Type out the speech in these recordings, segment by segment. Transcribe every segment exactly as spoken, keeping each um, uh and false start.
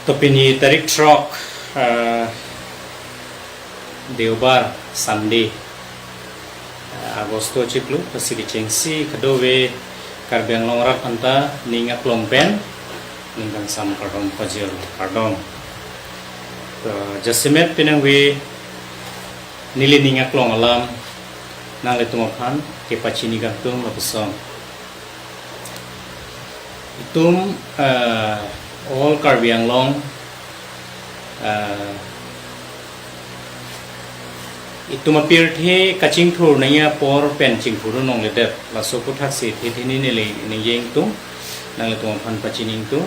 To pini tarik throk, eh, Deobar, Sunday, eh, Agosto chiklo, lasi kechengsi kadokave Karbi Anglong arat aphanta ning aklong pen ningkan sam kardom pajir kardom. To jasemet penang ave neli ning aklong alam nanglitum aphan kepachini kangtung lapuson. Itum, eh, all Karbi Anglong, eh, itum apirthe kachingthur nangji apor pen chingthur nangledet. Laso aputhaksi the the neli ning ingtung, nanglitum aphan pachini ingtung.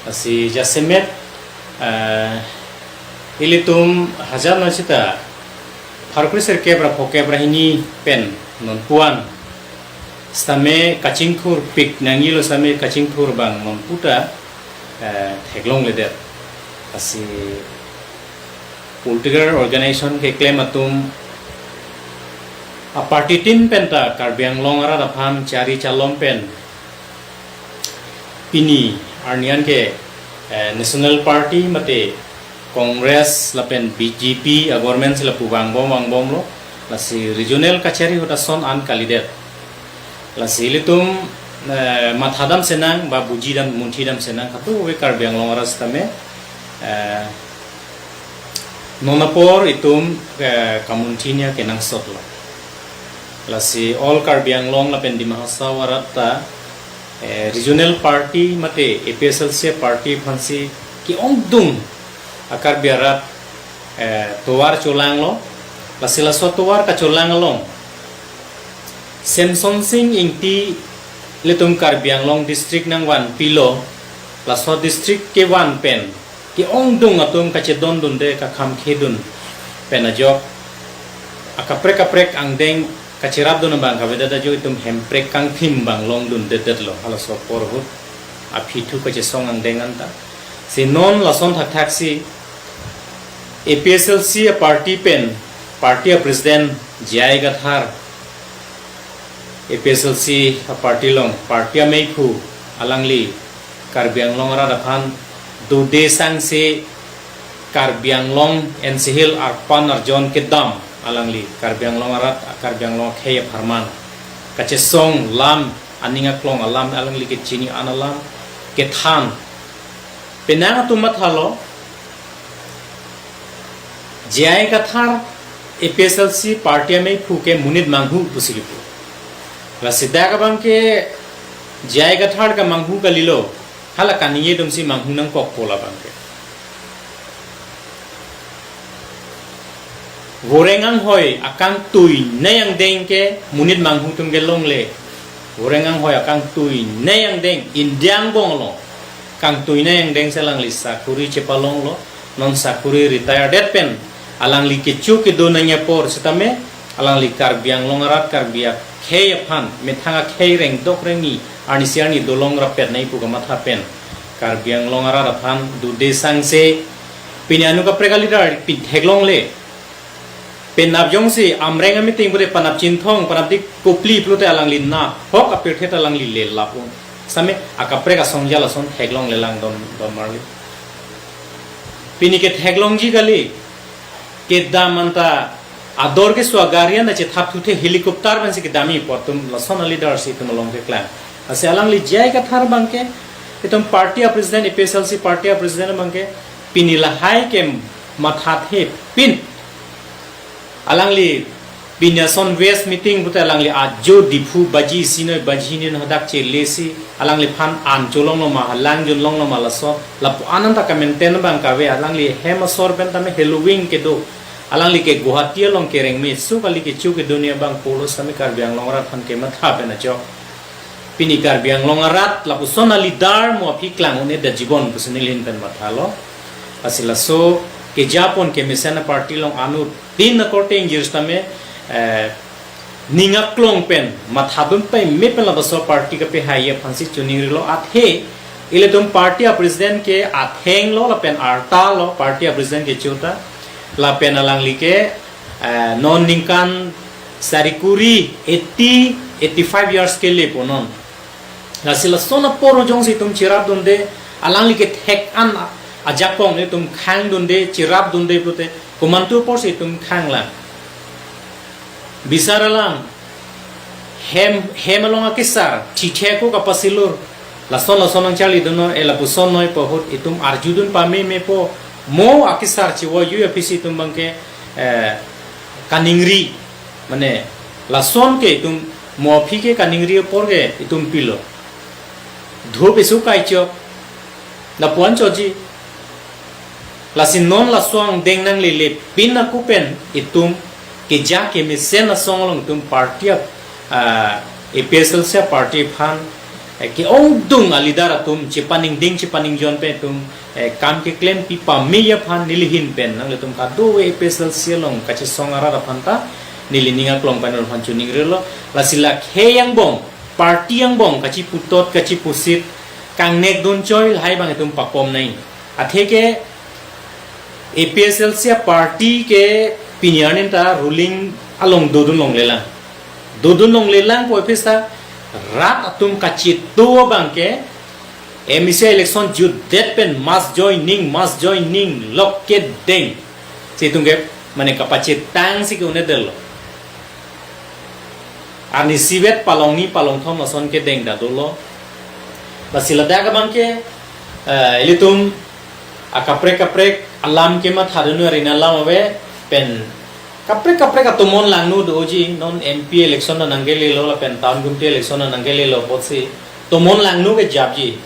Lasi jasemet, eh, ilitum hajar na sita pharo kre sirkep ra phokep ra hini pen non puan sitame kachingthurpik nangjilo, sitame kachingthur abang non puta, eh, theklongledet. Lasi political organization keklem atum a-party tin penta Karbi Anglong arat aphan chari chalom pen pini arni an ke, eh, National Party mate Congress lapen B J P a-government si lapu vangbom vangbomlo, lasi regional kachari ahut ason an kalidet. Lasi ilitum, eh, mathadam senang ba bujidam munthidam senang kadokave Karbi Anglong arat sitame, eh, non apor itum, eh, kamunthi nia kenangsotlo. Lasi all Karbi Anglong lapen Dima Hasao arat ta, eh, regional party mate A P H L C party aphansi ke-ongdung a-Karbi arat, eh, tovar cholanglo. Lasi laso tovar kacholang along Semson Sing Ingti ilitum Karbi Anglong district nangvanpilo. Laso district kevan pen ke-ongdung atum kachedondunde, kakham khedun pen ajok akaprek kaprek angdeng kacherapdun abang kavedet ajok itum hemprek kangthim abang longdundedetlo halaso apor ahut aphi thu kachesong angdeng anta. Si non lason thakthaksi A P H L C a-party pen party a-president J I Kathar, A P H L C a-party along party ameiphu alangli Karbi Anglong arat aphan dode sangse Karbi Anglong N C Hills arpan arjon kedam alangli Karbi Anglong arat, Karbi Anglong akhei apharman kachesong lam aning aklong alam, alangli kechini an alam kethan. Penang atum mathalo, J I Kathar A P H L C party ameiphu ke monit manghu pusi kipu. Lasi dak abang ke J I Kathar ke manghu kalilo, hala kaningje atumsi manghu nangkokpo labang ke. Voreng anghoi akangtui ne angdeng ke monit manghu atum ke longle. Voreng anghoi akangtui ne angdeng India angbong along kangtui ne angdeng si alangli sakuri chepalonglo. Non sakuri retire det pen alangli kecho kedo nangji apor sitame alangli Karbi Anglong arat, Karbi akhei aphan, methang akhei rengdok rengni, arnisi arni dolong rapet nangji pu kamatha pen Karbi Anglong arat aphan dode sangse pini anut kaprek a-leader pin theklongle. Penap jongsi Amreng a-meeting pute Panap Chinthong, Panap Dik Kopli pulote alangli nahok apirthe ta alangli lelap un. Sitame akaprek asong jala ason theklonglelang don, don marli. Pini ke theklongji kali, kedam anta ador keso agari an ta chethap thuthe helicopter pensi kedamji pu atum lason a-leader si itum along keklang. Lasi alangli J I Kathar abang ke itum party a-president, A P H L C party a-president abang ke pini lahai ke mathathe pin. Alangli pini ason West meeting pute alangli ajo Diphu baji isi noi baji hini hadak chelesi alangliphan an cholonglo ma, halang junlonglo ma, laso lapu an anta ka-maintain abang kave. Alangli hem asor pen tame heloving kedo. Alangli ke Guwahati along kereng me su kali, kecho kedo ne abang pulo sitame Karbi Anglong arat aphan kematha pen ajok. Pini Karbi Anglong arat lapuson a-leader mo aphi klang un-edet jibon pusi neli ahin pen mathalo. Lasi laso kejapon kemesen a-party along anut tin akorte ingjir sitame, eh, ning aklong pen mathadun paime pen lapuson a-party kapehai aphansi choningrilo. Athe ilitum party a-president ke athenglo lapen artalo, party a-president kecho ta lapen alangli ke, eh, non ningkan sari kuri, eighty, eighty-five years kelepo non. Lasi lason apor jongsi itum cherapdunde, alangli kethek an Ajakong itum khangdunde, chirapdunde pulote, komantu apotsi itum khanglang. Bisar alam, hem, hem along akesar, thithe ako kapasilur, lason lason nangcharlidunnon, e lapuson noi pu ahut itum arjudun pamemepo, mo akesar chivoyu aphi si itum abangke, eh, kaningri, mane, lason ke itum mo aphi ke kaningri apor ke itum pilo. Dhup isu kaichok, lapu-an choji. Lasi non laso angdeng nanglele pin ako pen itum keja kemesen asong along itum party ap-, ah, A P H L C party aphan, eh, ke-ongdung a-leader atum chepaningding chepaningjon pen itum, eh, kam keklempi pame aphan nelihin pen nanglitum kadokave A P H L C along kachesong arat aphan ta neli ning aklong pen aphan choningrilo. Lasi la khei angbong, party angbong kachiputot kachipusit kangnekdun choi lahai abang itum pakom nai. Atheke A P H L C party ke pini arni ta ruling along dodun longlelang. Dodun longlelang pu aphi seta rat atum kachetu abangke M A C election jutdet pen mass joining, mass joining lok kedeng. Si itum ke mane kapachetang si ke-un-edetlo. Arni isivet palongni palongthom ason kedeng ta dolo. Lasi ladak abangke, eh, ilitum akaprek kaprek alam kemathadunnon arina alam ave pen kaprek kaprek atomon langno doji, non M P election nangkelelo lapen town committee election nangkelelo apotsi tomon langno ke japji.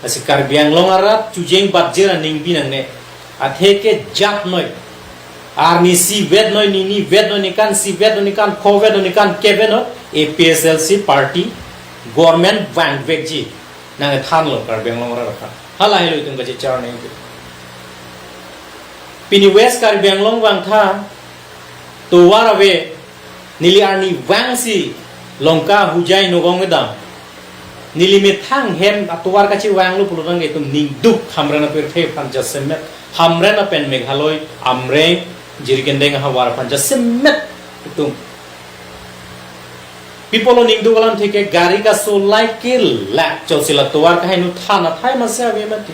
Lasi Karbi Anglong arat chujeng batjer aning binangne. Atheke jat noi. Arni isivet noi, ninivet noi, ningkan isivet noi, ningkan phovet noi, ningkan kep noi, A P H L C party government vangvekji. Nangthanlo Karbi Anglong arat aphan. Halahelo itum kachechar nai ke. Pini West Karbi Anglong vangtha tovar ave, neli arnivang si Lanka Hojai nogong kedam. Neli methang hem atovar kachevanglo pulotangte itum ningduk Hamren apirthe aphan jasemet, Hamren apen Meghalaya, Amreng, Jirikindeng ahavar aphan jasemet itum. Pi apotlo ningduk alam atheke gari kasolai ke lak chot si la tovar kaheno than athai masi ave mati.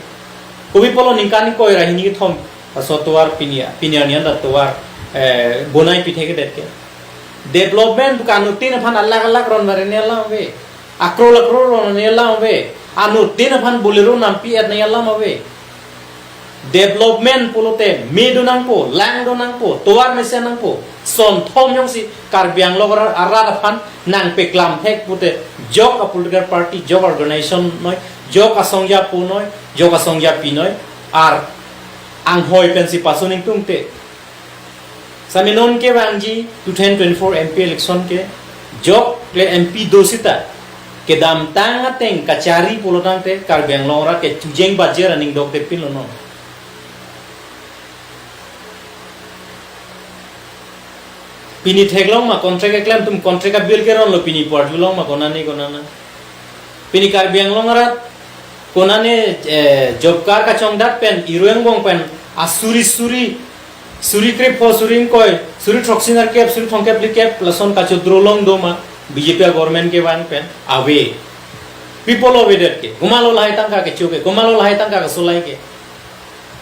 Kopi apotlo ningkan ingkoi ra hini kethom laso tovar pini, pini arni anta tovar, eh, bonai pithe kedet ke. Development pu ke anuttin aphan alak alak ron vare ne alam ave. Akrol akrol ron ne alam ave. Anuttin aphan Bolero nampi-et ne alam ave. Development pulote me do nangpo, lang do nangpo, tovar mesen nangpo, sonthom jongsi Karbi Anglong arat aphan nangpeklam thek pute jok a-political party, jok organization noi, jok asong japo noi, jok asong japi noi, ar anghoi pensi pasu ningtungte. Sami non kevangji two thousand twenty-four M P election ke jok le M P do sita kedamtang ateng kachari pulotangte Karbi Anglong arat ke chujeng batjer aning dokde pinlo non. Pini theklong ma contract keklem atum contract a-bill keronlo pini pu arjulong ma konane konane. Pini Karbi Anglong arat konane, eh, job card kachongdat pen, ireng bong pen, asuri suri, suri krepho, suri ingkoi, suri throksi nerkep, suri thomkep phlikep, lason kachodrolong do ma, B J P a-government kevang pen, ave. Pi apotlo avedet ke, komatlo lahai tangka kecho ke, komatlo lahai tangka kasolai ke.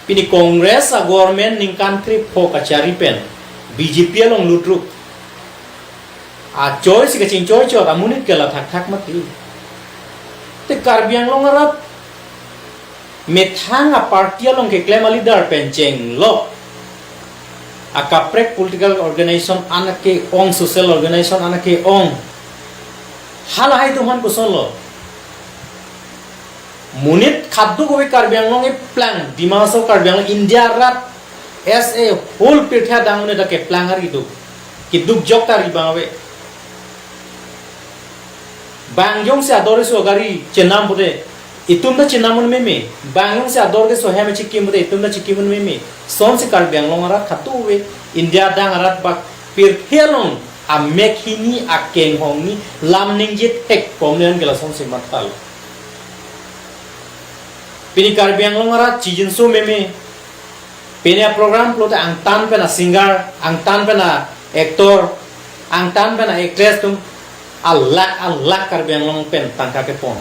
Pini Congress a-government ningkan krepho kachari pen, B J P along lutrup. Achoi si kachingchoi chot amonit ke la thakthak mati. Te Karbi Anglong arat methang a-party along keklem a-leader pen chenglok akaprek political organization an ke-ong, social organization an ke-ong. Halahai atum aphan kosonlo. Monit kadokave Karbi Anglong eplang, Dima Hasao Karbi Anglong, India arat as a whole pirthe adang monit ta keplang ari do. Keduk jok ta ri abang ave. Bang jongsi ador keso gari chenam pute, itum ta chenam un meme. Bang jongsi ador keso hem chikim pute, itum ta chikim un meme. Sonsi Karbi Anglong arat kadokave India adang arat bak pirthe along amek hini akeng hongni lam ningje thek pom nen ke lasonsi mathalo. Pini Karbi Anglong arat chijinso meme. Pini a-program pulote angtan pen a-singer, angtan pen a-actor, angtan pen a-actress atum alak alak Karbi Anglong pen tangka kepon.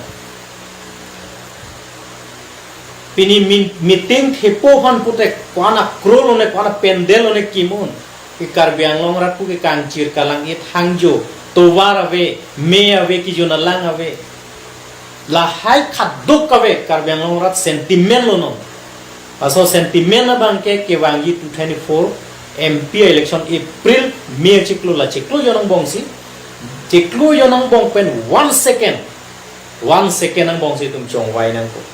Pini min-, meeting thepo aphan puthot ko-an a-crore lone, ko-an a-pandal lone kim un. Ke Karbi Anglong arat pu ke kangchir kalang-it hangjo, tovar ave, me ave, kejun alang ave. Lahai kaduk ave Karbi Anglong arat sentiment lo non. Laso sentiment abang ke kevangji two twenty-four M P election April, May chiklo, la chiklo jon angbong si. Chiklo jon angbong pen one second. One second angbong si itum chongvai nangkok.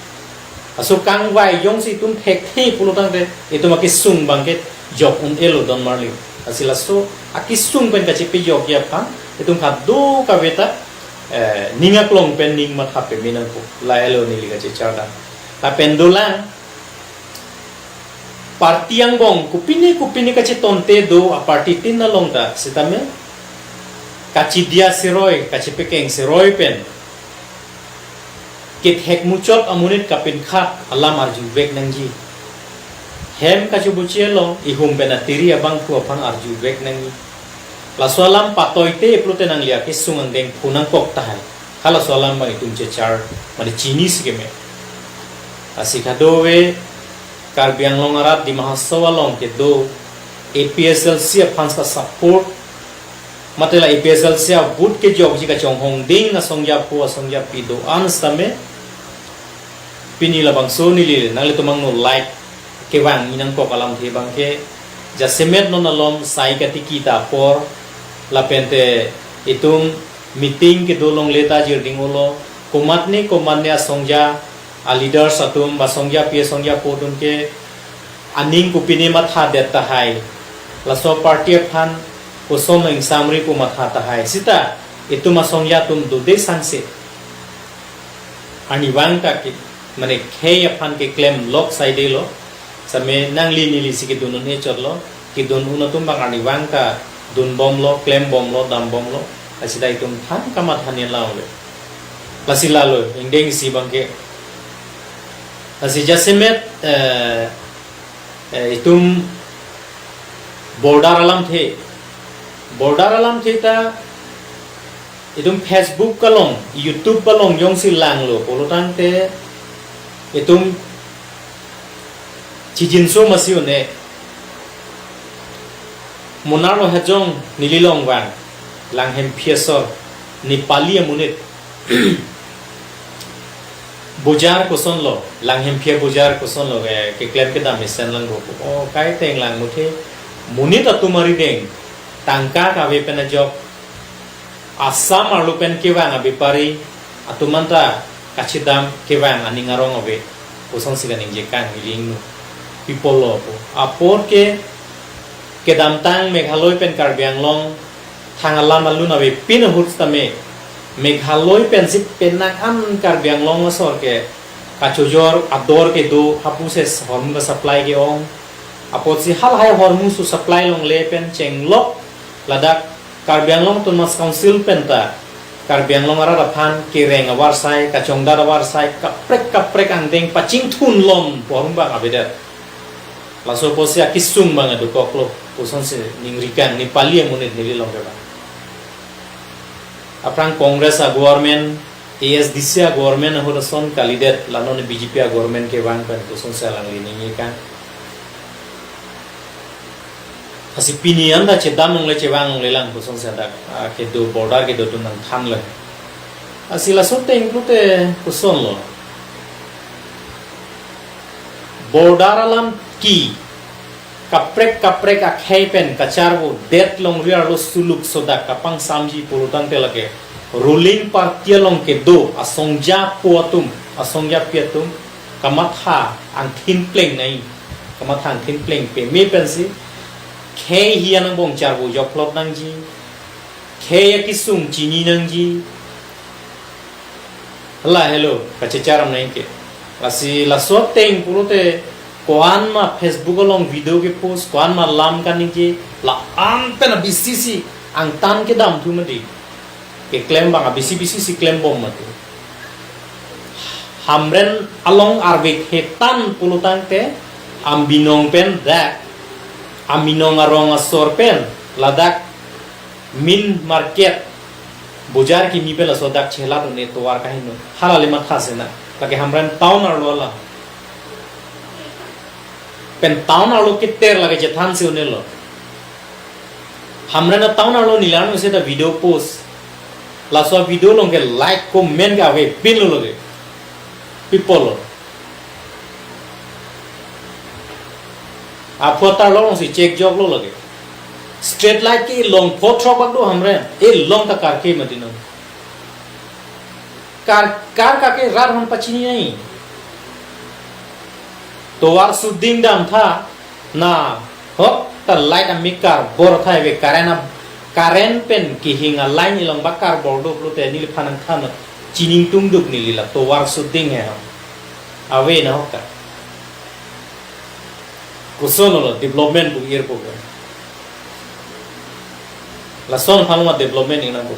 Laso kangvai jongsi itum thekthe pulo tangte, itum akesung abang ke jok un-elo don marli. Lasi laso akesung pen kachepejokji aphan itum kadokave ta, eh, ning aklong pen ning matha peme nangkok. La-elo neli kachechar dam. Lapen dolang, party angbong kopine kopine kachetonte do, a-party tin along ta sitame kachidia siroi, kachepekeng siroi pen kethek muchot amonit kapinkhat alam arjuvek nangji. Hem kachobuchi along ihum pen atiri abangphu aphan arjuvek nangji. Laso alam patoite pulote nangli akesung angdeng phu nangkok tahai. Halaso alam abang itum chechar, mane chinisi keme. Lasi kadokave Karbi Anglong arat Dima Hasao along kedo A P H L C aphan sa support, mate la A P H L C a-vote kejokji kachonghong ding asongja po asongja pi do-an sitame, pini labangso neli nanglitum angno light kevangji nangkok alamthe abang ke, jasemet non alom sai katiki ta apor, lapente itum meeting kedo longle ta jirding olo, komatne komatne asongja a-leaders atum, ba asongja pi asongja po atum ke aning kopine mathadet tahai. Laso party aphan koson ingsamri pu matha tahai. Sita itum asongja atum dode sangse arnivang ta ke, mane khei aphan keklem lok saidelo. Same nangli neli si kedun un-e chotlo. Kedun un atum abang arnivang ta dunbomlo, klembomlo, dambomlo. Lasi ta itum than kamatha ni lang le. Lasi lalo, ingdeng isi abang ke. Lasi jasemet, eh, eh, itum border alamthe. Border alamthe ta itum Facebook along, YouTube along jongsi langlo pulo tangte itum chijinso masi un-e. Monarlo hajong neli longvang, Langhemphi asor, Nepali amonit. Bojar kosonlo, Langhemphi abojar kosonlo, eh, keklem kedam mesen lang bo. O, kaiteng lang muthe, monit atum arideng tangka kave pen ajok, Assam arlo pen kevang abepari atum anta kachedam kevang aning arong ave. Kosonsi kaningje kang iling nu. People lo po. Apor ke kedamtang Meghalaya pen Karbi Anglong thang alam alun avepin ahut sitame, Meghalaya pensi penang an Karbi Anglong asor ke kachojor ador kedo, hapu se hormu ka-supply ke-ong. Apotsi halahai hormu su-supply longle pen chenglok, ladak Karbi Anglong Autonomous Council pen ta Karbi Anglong arat aphan kereng avarsai, kachongdat avarsai, kaprek kaprek angdeng pachingthun lom pu hormu abang avedet. Laso apotsi akesung abang adokoklo, kosonsi ningri kang, Nepali amonit neli long ke abang. Aphrang Congress a-government, A S D C a-government ahut ason kalidet, la non B J P a-government kevang pen kosonsi alangli ningje kang. Lasi pini anta chedam longle chevang longle lang kosonsi dak, ah, kedo border kedo atum nangthanlo. Lasi laso ateng pulote kosonlo. Border alam ke kaprek kaprek akhei pen kacharvodet longri arlo suluk sodak kapangsamji pulo tangte lake ruling party along kedo asongja po atum, asongja pi atum kamatha angthin pleng nai, kamatha angthin pleng peme pensi khei hi angbong charvo joklot nangji, khei akesung chini nangji. Hala helo, kachechar amnai ke. Lasi laso ateng pulote ko-an ma Facebook along video ke-post, ko-an ma lam kaningje, la-an pen abisi si angtan kedam thu mati. Keklem abang abisi bisi si klembom mati. Hamren along arve hetan pulo tangte, Angbinong pen dak, Angbinong arong asor pen, ladak main market, bojar kimi pen laso dak chelat un-e tovar kaheno. Hala le matha sena. Lake Hamren town arlo alam. Pen town arlo keter lake chethan si unelo. Hamren a-town arlo neli arnisi ta video post. Laso video along ke like, comment ke avepinlo lake. People lo. Aphu atar alongsi chekjoklo lake. Street light ke long pho throk bak do Hamren. E long ta karke mati non. Kar, kar kake rat hon pachini nai. Tovar suding damtha, na hok ta light amik karbor thai ave, current a, current pen kehing a-line along bak karbor do pulote neliphan nangthan chini tungduk neli la tovar suding he ham. Ave na hok ta. Koson lo development pu ir pu ke. Lason aphan ma development ingnang pu.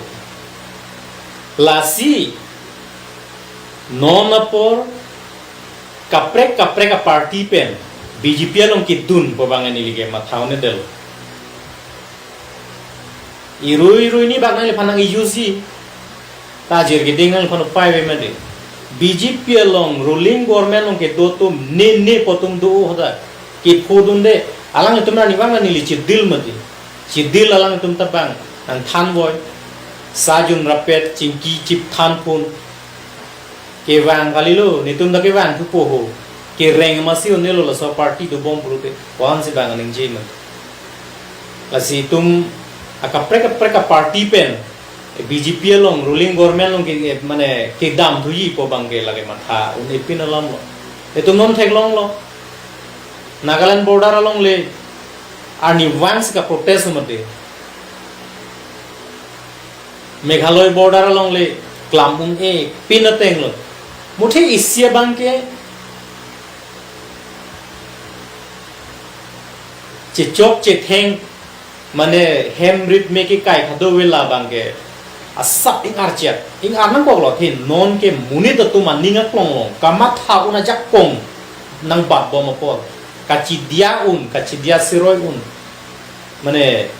Lasi non apor kaprek kaprek a-party pen B J P along kedun pu abang neli ke matha un-edetlo. Irui irui ni bak nangliphan nang-use ji. Ta ajir keding nangliphan upai ave mati. B J P along ruling government along kedo atum ne ne pu atum do hadak. Kepho dunde. Alanglitum arnivang neli chedil mati. Chedil alanglitum ta bang nangthan voi. Sajun rapet chingki chip than pun. Kevang kalilo, netum ta kevang thupo ho. Kereng masi un-elo laso party dobom pulote. Ko-an si bang ningje ma. Lasi itum akaprek kaprek a-party pen, eh, B J P along ruling government along ke, eh, mane kedam thuji pu abang ke lake matha un-epin alam lo. Itum non theklonglo. Nagaland border along le arnivang si ka-protest mati. Meghalaya border along le klam un-epin ateng lo. Muthe isi abang ke chechok chetheng mane hem rit me kekai kadokave la abang ke asap ing-archek, ing-ar nangkoklo, athe non ke monit atum aning aklong along kamatha un ajakong nangbatbom apor, kachidia un, kachidia siroi un. Mane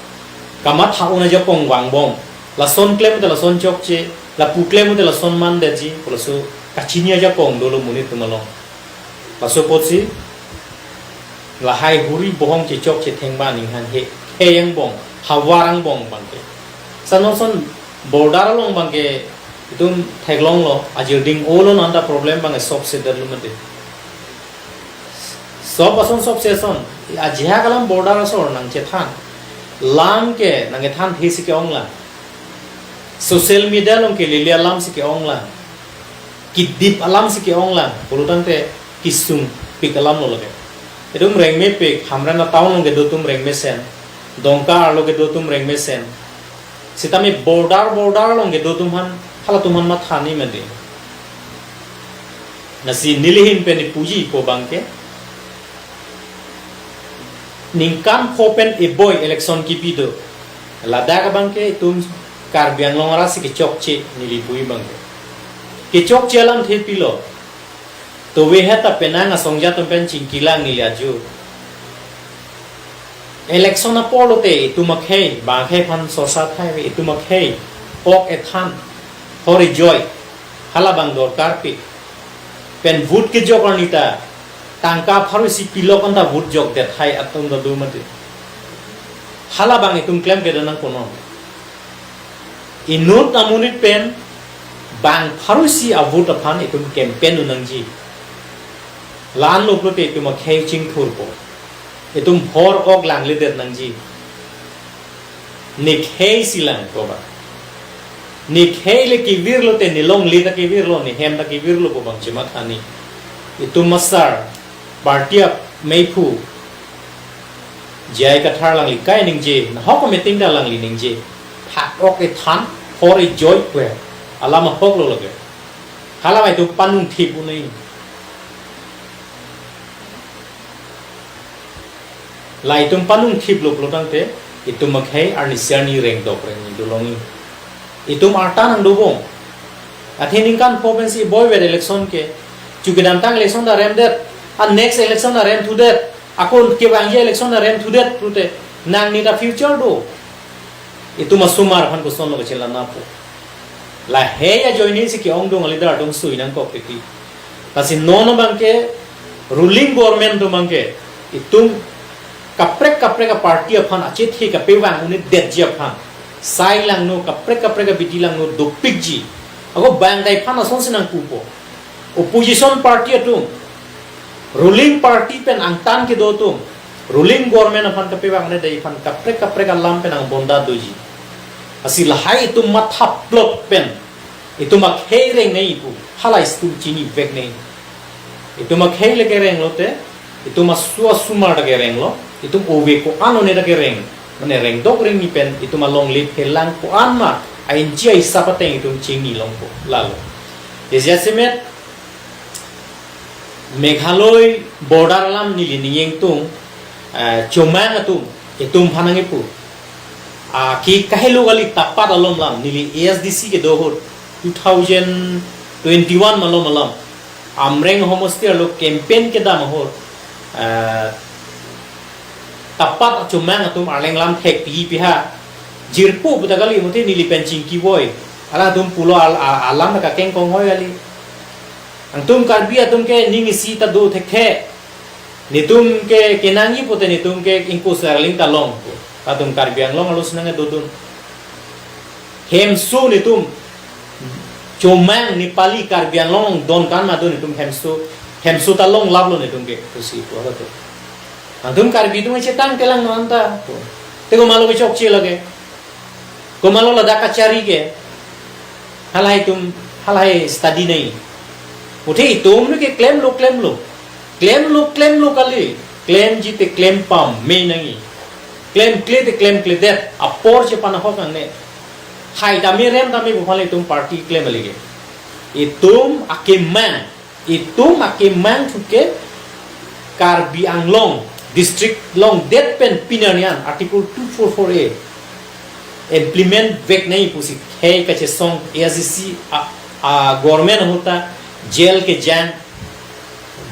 kamatha un ajakong vangbom. Lason klem te lason chokche, lapu klem te lason mandetji, laso kachini ajakong dolo monit atum along. Laso apotsi lahai huri bohong chechok chetheng ba aning hanghe, khei angbong, havar angbong abang ke. Sa non ason border along abang ke itum theklonglo, ajir ding olo nanta problem abang ke sop sedetlo mati. Sop ason sop se ason, ajahak alam border asor nangchethan. Lam ke nangkethan the si ke-ong lang. Social media along ke lili alam si ke-ong lang. Kedip alam si ke-ong lang. Pulotangte kesung pik alam lo lake. Itum rengme pik, Hamren a-town along kedo atum rengmesen. Dongka arlo kedo atum rengmesen. Sitame border, border along kedo atum aphan, halatum aphan matha ni mati. Lasi neli ahin pen ipuji pu abang ke. Ningkan pho pen iboi election kipi do. Ladak abang ke itum Karbi Anglong arat si kechokche neli puji abang ke. Kechokche alamthe pilo. Tovehet ta penang asongja atum pen chingkilang neli ajo. Election apor lote itum akhei, bang akhei aphan sorsa thai ave, itum akhei, ok ethan, hor ejoi, hala abang dorkar pik. Pen vote kejok arni ta, tangka pharo isi pilok anta vote jokdet hai atum ta do mati. Hala abang itum klemkledet nangkonon. Inut amonit pen bang pharo isi a-vote aphan itum campaign un nangji. La-an lo pulote itum akhei chingthurpo. Itum hor ok langledet nangji. Ne khei si lang ko ba. Ne khei le kevir lote ne longle ta kevirlo, ne hem ta kevirlo pu abang chematha ni. Itum asar, party ameiphu, J I Kathar alangli kai ningje, nahok meeting ta alangli ningje. Phak ok ethan, hor ejoi kwe. Alam ahok lo lake. Hala abang itum panung thip un-e. La itum panung thip lo pulotangte, itum akhei arnisi arni rengdok rengni dolong-i. Itum arta nangdobom. Athe ningkan pho pensi iboi vet election ke. Chu kedamtang election ta remdet. A next election ta remthudet. Ako kevangji election ta remthudet pulote. Nangli ta future do. Itum asomar aphan kosonlo kachelanapo. Lahei ajoine si ke-ongdung a-leader atum sui nangkok titi. Lasi non abang ke ruling government atum abang ke Itum kaprek kaprek a-party aphan achethe kapevang un-edetji aphan, sai langno, kaprek kaprek abidi langno dopikji. Ako bang dai aphan asonsi nangpupo. Opposition party atum, ruling party pen angtan kedo atum, ruling government aphan kapevang un-edetji aphan kaprek kaprek alam pen angbonda doji. Lasi lahai itum mathaplok pen itum akhei reng nangji pu, halahai itum chinivek nangji. Itum akhei le kereng lote, itum asu asomar ta kerenglo, itum ove ko-an one ta kereng, mane rengdok rengni pen itum alongle phelang ko-an ma, a-inchi a-hisap ateng itum chingni longpo, lalo. Jejak semet Meghalaya border alam neli ning ingtung, eh, Chomang atum, itum aphan nangkipu. Ah, ke kahelo kali, tapat alom alam, neli A S D C kedo ahut, two thousand twenty-one malom alam, Amreng homosti arlo campaign kedam ahut, eh, tapat Chomang atum arleng lam thek pi piha. Jirpo puta kali, muthe neli pen chingki voi. Alangtum pulo al-, a-, alam ta kakeng konghoi kali. Nangtum Karbi atum ke ning isi ta do thekthe. Netum ke kenangji pute netum ke ingkosar aling ta long. Latum Karbi Anglong arlo si nangkedodun. Hemso netum Chomang Nepali Karbi Anglong don kan ma do netum hemso, hemso ta longlaplo netum ke, pusi pu abato. Nangtum Karbi atum chetang kelang non ta. Te komatlo kechokche lake, komatlo ladak kachari ke. Halahai itum, halahai study nangji. Muthe itum nu ke klemlo, klemlo. Klemlo, klemlo kali. Klemji te klem pame nangji. Klemkle te klemkledet. Apor chepanahok nangne. Hai tame rem tame buphale itum party klem kali ke. Itum akemang. Itum akemang thu ke Karbi Anglong district longdet pen pini arni an Article two four four A implement vek nangji pusi khei kachesong A S D C a, a government ahut ta jail kejang,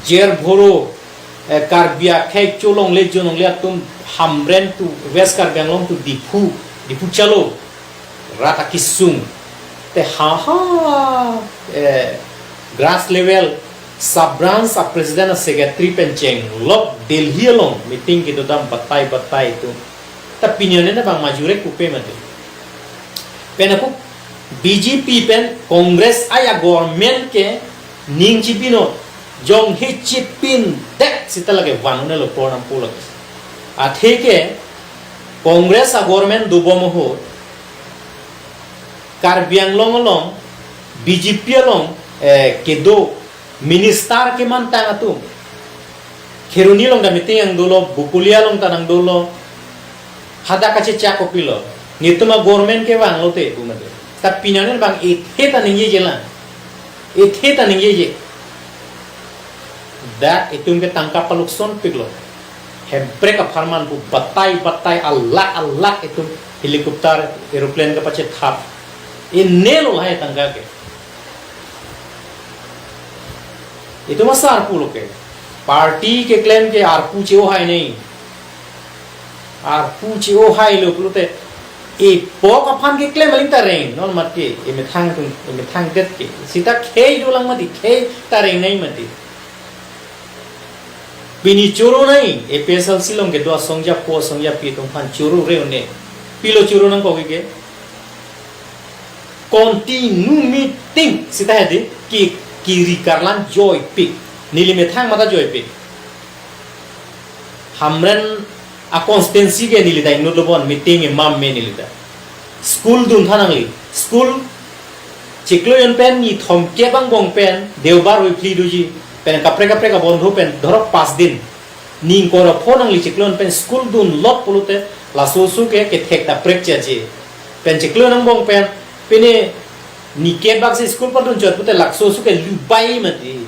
jail bhoro, eh, Karbi akhei cholongle jonongle atum Hamren to West Karbi Anglong to Diphu, Diphu chalo. Rat akesung. Te ha ha, eh, grass level, sub branch a president a secretary pen chenglok Delhi along meeting kedodam batai batai atum. Ta pini arni ta bang majurek pupe mati. Pen ako B J P pen Congress aya government ke ning chipinot, jongsi chipindet seta lake van un-elo por nampo lake. Athe ke Congress a government dobom ahut Karbi Anglong along B J P along, eh, kedo minister kemantang atum. Kheroni along ta meeting nangdolo, Bokolia along ta nangdolo. Hadak kachechak kopilo. Netum a government kevanglote pu mati. Ta pini arni bang ithe ta ningjeje lang. Ithe ta ningjeje. Dak itum ke tangka paluksonpiklo. Hemprek apharman pu batai batai alak alak itum helicopter, aeroplane kapachethap. Inelo lahai tangka ke. Itum asar pulo ke. Party keklem ke arpu che-ohai nangji. Arpu che-ohailo pulote, epok aphan keklem aling ta reng non mati, emethang atum, emethangdet ke. Seta khei dolang mati, khei ta reng nangji mati. Pini choro nangji, A P H L C along kedo asongjapo asongjapi atum aphan choro re-un-e. Pilo choro nangkok ke. Continue meeting seta hedi ki, kiri karlan joipik. Neli methang mata joipik. Hamren a constituency ke neli ta inut lobon meeting emam me neli ta. School duntha nangli. School chiklo jon pen ni thomkep angbong pen Deobar weekly doji. Pen kaprek kaprek abondho pen dhorok pas din. Ni ingkoi ra pho nangli chiklo jon pen school dunlot pulote laso oso ke kethek ta prekche je. Pen chiklo jon angbong pen pine ni kebak si school padun chot pute laso oso ke lubai mati.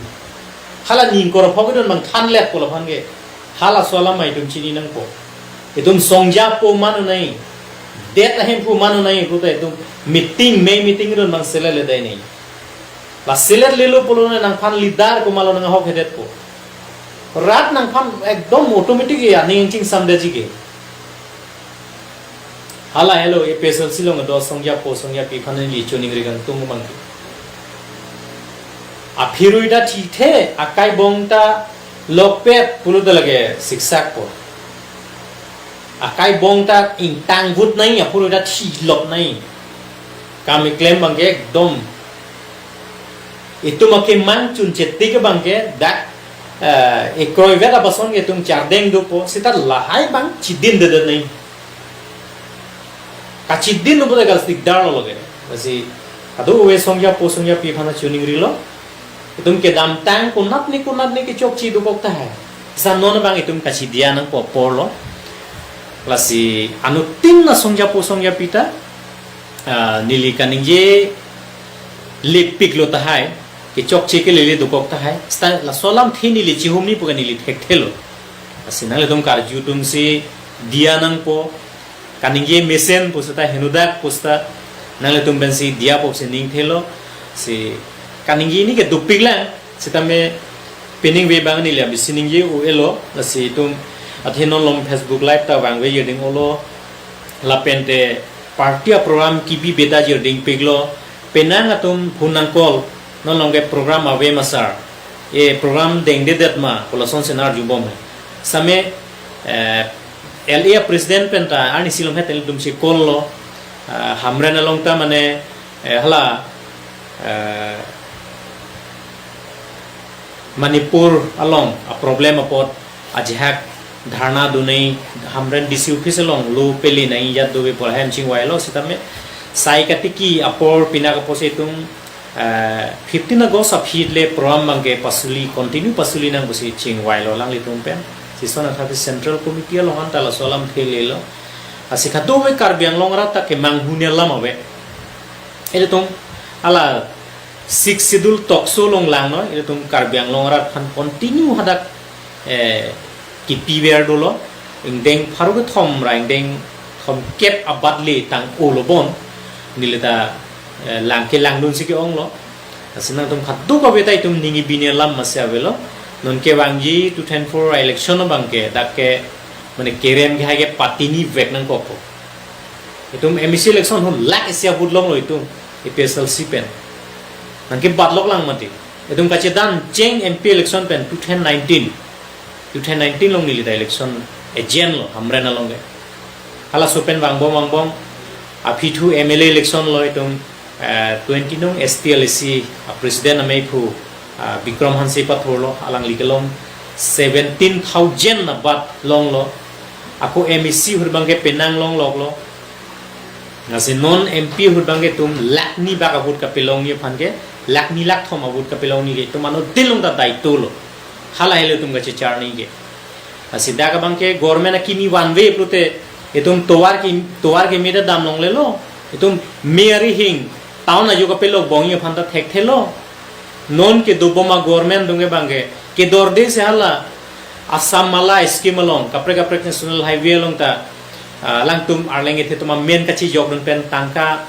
Hala ni ingkoi ra pho kedun bang thanlet pulo aphan ke. Halaso alam ma itum chini nangpo. Itum songjapo manu nangji. Det ahemphu manu nangji pute itum meeting, mei meeting kedun bang selet ledai nangji. La selet lelo pulo ne nangphan leader komatlo nanghok hedetpo. Rat nangphan ekdom automatic ya ning chingsamdetji ke. Hala helo A P H L C along do songjapo songjapi aphan neli choningri kangtung abang ke. Aphi rui ta thithe, akai bong ta Lokpet pulo ta lake siksak po. Akai bong ta ingtang vut nai, apor ta thilok nai. Kam keklem abangke ekdom. Itum akemang chunche tik abangke dak, eh, ekroi vet abason ke itum chardeng dopo, seta lahai abang chidindedet nai. Kachidin dopo ta gal sikdar lo lake. Lasi, ado ove songjapo songjapi aphan choningrilo. Itum kedamtang konatne konatne kechokche dokok tahai. Sa non abang itum kachidiya nangpo apor lo. Lasi anuttin asongjapo songjapi ta, ah, neli kaningje lepiklo tahai. Kechokche kelele dokok tahai. Seta laso alamthe neli chihumni pu ke neli thekthelo. Lasi nanglitum karju atumsi diya nangpo. Kaningje mesen pu seta henodak pu seta nanglitum pensi diya pusi ningthelo. Si kaningje ni ke dopiklang. Sitame pining ve abang neli abisi ningje un-elo. Lasi itum athe non along Facebook Live ta vangve jirding olo. Lapente party aprogram kebi beta jirding piklo. Penang atum phone nangcall, non along ke program ave ma sir, e program dengdedet ma, pu lason si nang-arjubom he. Sitame, eh, L A president pen ta arnisi lom het atum si call lo, ah, Hamren along ta mane, eh, hala, eh, Manipur along aproblem apot ajahak dharna do nai, Hamren D C office along lo pele nai jat dove pu lahai chingvailo. Sitame sai katiki apor pinak apotsi itum, eh, fifteen August aphi le program abangke pasuli, continue pasuli nang pusi chingvailo alanglitum pen. Sison athak Central Committee along anta laso alamthe lelo. Lasi kadokave Karbi Anglong arat ta kemang ahut alam ave. Ilitum hala Sixth Schedule talk show along langnon, ilitum Karbi Anglong arat aphan continue hadak, eh, kipi ver dolo, ingdeng pharo kethom ra ingdeng thomkep abat le tang-olo bon, neli ta, eh, lang kelangdunsi ke-onglo. Lasi nangtum kadokave ta itum ning ibini alam masi avelo, non kevangji two thousand four election abangke, dak ke, mane kerem ke hai ke patini vek nangkokpo. Itum M A C election ahut lakh isi vote longlo itum A P H L C pen. Nangkebatlok lang mati. Itum kachedan cheng M P election pen two thousand nineteen. Two thousand nineteen along neli ta election agent lo, Hamren along ke. Halaso pen vangbom vangbom. Aphi thu M L A election lo itum, eh, twenty nong S T L A C, ah, president amei phu, ah, Bikram Hanse pathorlo, alangli kelong seventeen thousand abat longlo. Ako M A C ahut abangke penang longloklo. Lasi non M P ahut abangke itum lakh ni bak a-vote kapelongji aphan ke, lakh ni lakh thom a-vote kapelongji ke itum anuttin along ta daito lo. Halahelo itum kachecharni ke. Lasi dak abangke government akimi vanve pulote itum tovar ke, tovar keme ta dam longlelo. Itum me arihing town ajo kapelok bongji aphan ta thekthelo. Non kedobom a-government atum ke abangke kedorde si hala Assam Mala scheme along, kaprek kaprek national highway along ta, ah, alangtum arleng kethe atum amen kachijokdun pen tangka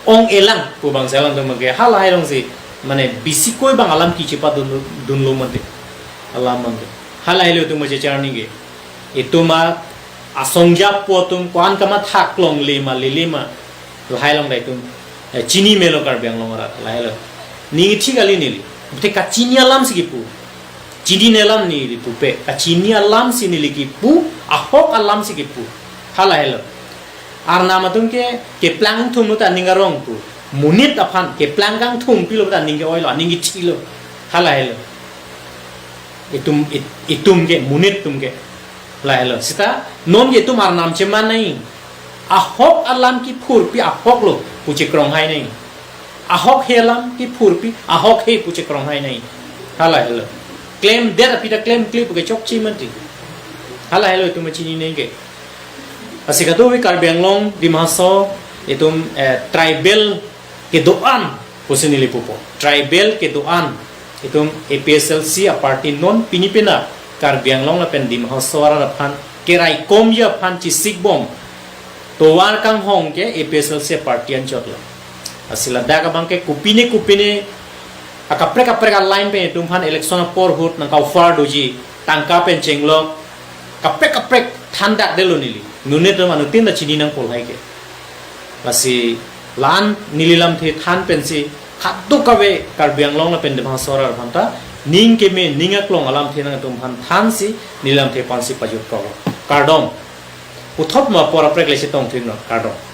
ong-elang pu abang si alangtum ke halahai alongsi, mane bisi koi abang alam kechepadun, dunlo mati. Alam mati. Halahelo itum kachecharni ke. Itum a, asongjapo atum ko-an kamathak longle ma lele ma, lahai along ta itum, eh, chini melo Karbi Anglong arat, lahelo. Ning ithi kali neli. Bete kachini alamsi kipu. Chinine alam neli pupe. Kachini alamsi neli kipu, ahok alamsi kipu. Halahelo. Arnam atum ke, keplang thumlo ta aning arong pu. Monit aphan, keplang kangthum pilo ta aning ke-oilo, aning kethilo. Halahelo. Itum, it-, itum ke, monit atum ke. Lahelo. Seta, non ke itum arnam cheman nai. Ahok alam kiphurpi ahok lo pu chekrong hai nai. Ahok he alam kiphurpi ahok he pu chekrong hai nai. Halahelo. Klemdet aphi ta klemkle pu ke chokche mati. Halahelo itum chini nai ke. Lasi kadokave Karbi Anglong, Dima Hasao, itum, eh, tribal kedo-an pusi neli pupo. Tribal kedo-an. Itum A P H L C a-party non pini pina Karbi Anglong lapen Dima Hasao arat aphan keraikomji aphan chesikbom tovar kanghong ke A P H L C a-party anchot lo. Lasi ladak abangke kopine kopine akaprek kaprek a-line pen itum aphan election apor ahut nangka-offer doji, tangka pen chenglok, kaprek kaprek thandakdetlo neli. Nune itum anuttin ta chini nangpo lahai ke. Lasi la-an neli lamthe than pensi kadokave Karbi Anglong lapen Dima Hasao arat aphan ta ning keme, ning aklong alamthe nangtum aphan thansi neli lamthe aphansi pajut kok. Kardom. Puthot ma apor aprek le chetong thunnon, kardom.